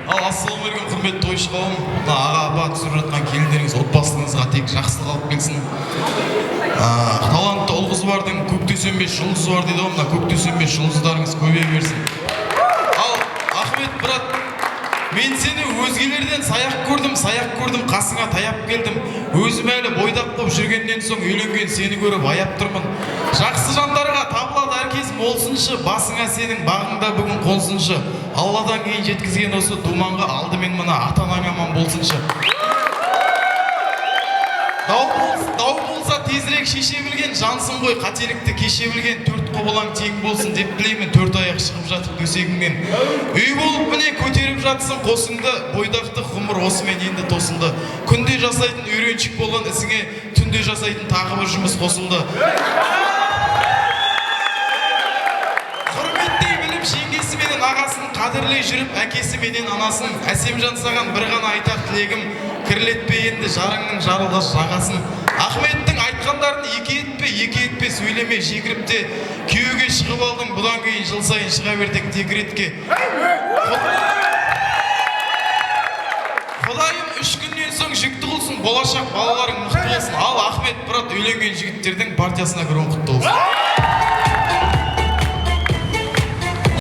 Ал ассалаумағалейкум, құрметті тойшы қауым. Мына аға, апа, түсіріп жатқан келіндеріңіз отбасыңызға тек жақсылық алып келсін. Талантты ұл қыз бардың көкте сөнбес жұлдызы бар дейді ғой, мына көкте сөнбес жұлдыздарыңыз көбейе берсін. Ал Ахмет брат, мен сені өзгелерден саяқ көрдім, саяқ көрдім, қасыңа таяп келдім. Өзім әлі бойдақ болып жүргеннен соң үйленген сені көріп аяп тұрмын. Жақсы жандарға табылады әркез болсыншы, басыңа сенің бағыңда бүгін қонсыншы. Алладан кейін жеткізген осы думанға алдымен мына ата анаң аман болсыншы. Дау болса, дау болса тезірек шеше білген жансың ғой, қателікті кеше білген. Төрт құбылаң тең болсын деп тілеймін, төрт аяқ шығып жатып төсегіңнен. Үй болып міне көтеріп жатсың қосыңды, бойдақтық ғұмыр осымен енді тосынды. Күнде жасайтын үйреншік болған ісіңе түнде жасайтын тағы бір жұмыс қосылды. Құрметтей біліп жеңгесі менен ағасын, қадірлей жүріп әкесі менен анасын. Әсемжан, саған бір ғана айтар тілегім, кірлетпе енді жарыңның жарылғаш жағасын. Ахметтің айтқандарын екі етпе, екі етпе сөйлеме жекіріп те. Күйеуге шығып алдың, бұдан кейін жыл сайын шыға бер тек декретке. Құдайым 3 күннен соң жүкті қылсын, болашақ балаларың мықты болсын. Ал Ахмет брат, үйленген жігіттердің партиясына кіруің құтты болсын.